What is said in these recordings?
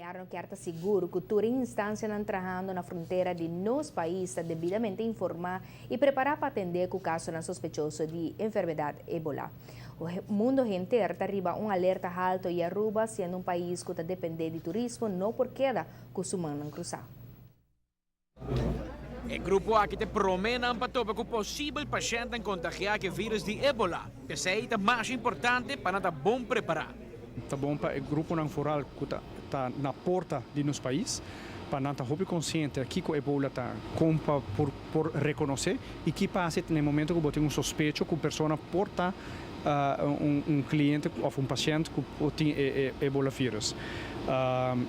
Gobierno kier ta sigur cu tur instancianan trahando na frontera di nos pais ta debidamente informa y prepara pa atende cu casonan sospechoso di enfermedad Ebola. Mundo henter ta riba un alerta halto y Aruba, siendo un pais cu ta depende di turismo, no por keda cu su mannan crusa. E grupo aki ta e promenan pa topa cu posibel pashentnan contagia cu e virus di Ebola. P'esey ta mas importante pa nan ta bon prepara. Ta bon pa e gruponan foral cu ta na porta di nos pais, pa nan ta hopi consciente kico Ebola ta, con pa por reconoce y ki pasa na e momento cu bo tin un sospecho cu persona por ta un cliente of un pashent cu tin e Ebola virus.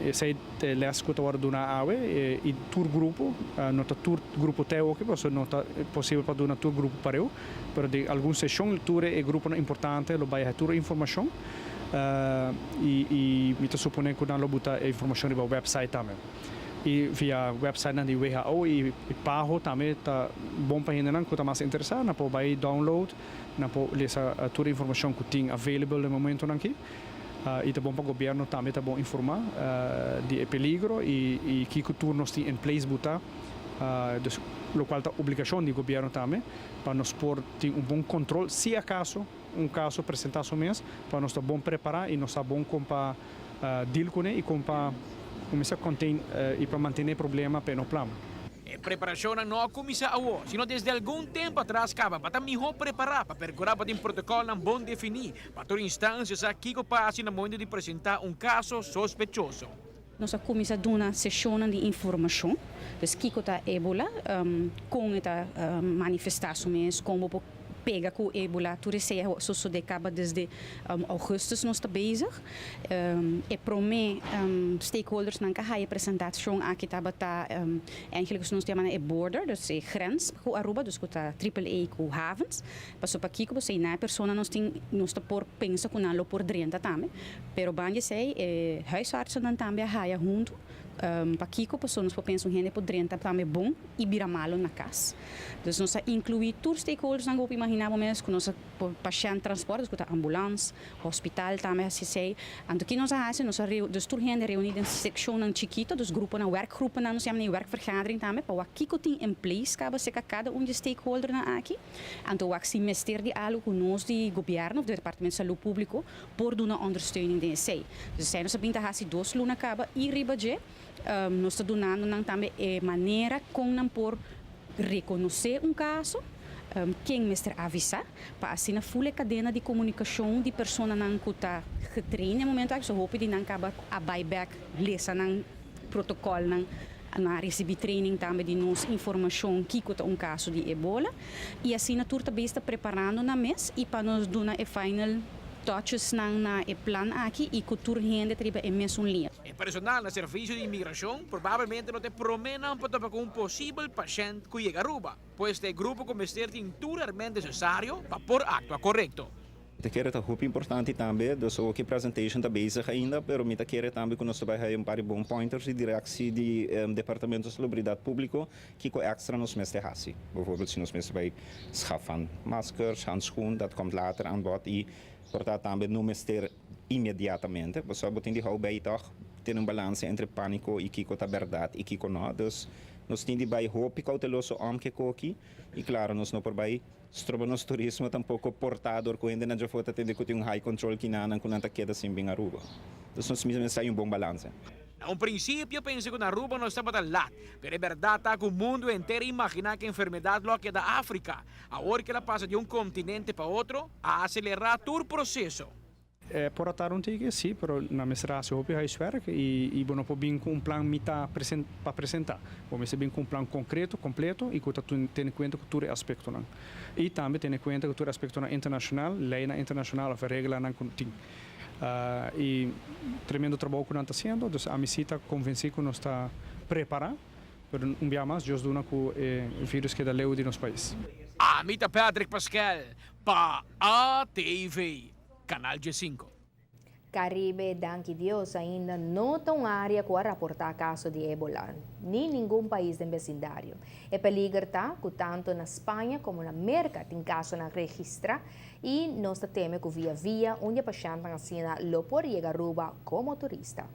Esey ta e les cu ta wordo duna awe y tur grupo, no ta tur grupo te oki, pasobra no ta posibel pa duna tur grupo pareu, pero den algun sesion tur e gruponan importante lo bay haya tur e informacion y mi ta supone cu nan lo buta e informacion riba website tambe. Y via websitenan di WHO y PAHO tambe ta bon pa hendenan cu ta mas interesa, nan por bay download, nan por lesa tur e informacion cu tin available den momentonan aki. Y ta bon pa gobierno tambe ta bon informa di e peligro y kico tur nos tin in place buta, dus locual ta obligacion di gobierno tambe pa nos por tin un bon control si acaso un caso presenta su mes, pa nos ta bon prepara y nos sa bon con pa deal cune y con pa cuminsa contain y pa mantene e problema pa e no plama. E preparacionnan no a cuminsa awo, sino desde algun tempo atras caba pa ta miho prepara pa percura pa tin protocolnan bon defini pa tur instancia sa kico pa haci na momento di presenta un caso sospechoso. Nos a cuminsa duna sesionnan di informacion, dus kico ta Ebola, con e ta manifesta su mes, con bo por pega cu Ebola, tur esey a sosode caba desde augustus nos ta bezig. E prome stakeholdersnan cu a haya presentacion aki tabata eigenlijk nos ta yama nan e border, dus e grens cu Aruba, dus cu ta Triple A cu havens. Pasobra pakico bo esey na e persona nos tin, nos ta por pensa cu nan lo por drenta tambe. Pero banda esey e huisartsennan tambe a haya hunto. Pakico? Pasobra nos por pensa un hende por drenta tambe bon y bira malo na cas. Dus nos a inclui tur stakeholdersnan cu bo por imagina bo mes cu nos a por pashent transport, dus cu ta ambulans, hospital tambe haci esey. Anto ki nos a haci? Nos a reu, dus tur hende reuni den seccionnan chikito, dus gruponan, werkgroepennan, nos yama nan werkvergadering tambe, pa wak kico tin in place caba cerca cada un di e stakeholdernan aki. Anto wak si mester di algo cu nos di gobierno of Departamento Salud Publico por duna ondersteuning den esey. Dus esey nos a bin ta haci dos luna caba y riba dje nos ta dunando nan tambe e manera con nan por reconoce un caso, ken mester avisa, pa asina full e cadena di comunicacion di personanan cu ta getrain den momento aki, so hopi di nan caba a bay bek lesa nan protocolnan, nan a ricibi training tambe di nos informacion kico ta un caso di Ebola y asina tur ta bes ta preparando nan mes y pa nos duna e final touches nan na e plan aki y cu tur hende ta riba e mesun liña. E personal na Servicio di Inmigracion probablemente lo ta e promenan pa topa cu un posibel pashent cu yega Aruba, pues ta e grupo cu mester tin tur herment necesario pa por actua corecto. Mi ta kere ta hopi importante tambe, dus oki presentation ta bezig ainda, pero mi ta kere tambe ku nos ta bai haya un par di bon pointers di directie di Departamento Salubridad Publico kiko extra nos mester hasi. Bijvoorbeeld si nos mester bai schaf van maskers, handschoen, dat komt later aan bod y por ta tambe no mester inmediatamente, pasobra bo tin di hou bij toch tene un balance entre panico y kiko ta berdad y kiko no, dus nos tin di bai hopi cauteloso om ke koki y claro nos no por bai stroba nos turismo tampoco porta dor cu hende nan djafo ta tende cu tin un high control kinanan cu nan ta keda sin bin Aruba. Dus nos mester hay un bon balance. Na un principio pensa cu na Aruba nos tabata lat, pero e berdad ta cu mundo henter a imagina cu e enfermedad lo a keda Africa. Awor cu el a pasa di un continente pa otro, a acelera tur proceso. E por a tarda un tiki, sí, pero nan mester a hasi hopi huiswerk i bo no por bin ku un plan mitá pa presentá. Bo mester bin ku un plan konkreto, kompleto i ku ta tene kuenta ku tur e aspektonan. I tambe tene kuenta ku tur e aspektonan internashonal, leinan internashonal òf e reglanan ku tin. I tremendo trabou ku nan ta hasiendo, dus ami sí ta konvensí ku nos ta prepará, pero un bia mas Dios duna ku e virus keda leu di nos pais. Ami ta Patrick Paskel pa ATV. Canal 15. Caribe, danki Dios, ainda no ta un area cu a raporta caso di Ebola, ni ningun pais den vecindario. E peliger ta cu tanto na Spaña como na Merca tin casonan registra y nos ta teme cu via via un di e pashentnan asina lo por yega Aruba como turista.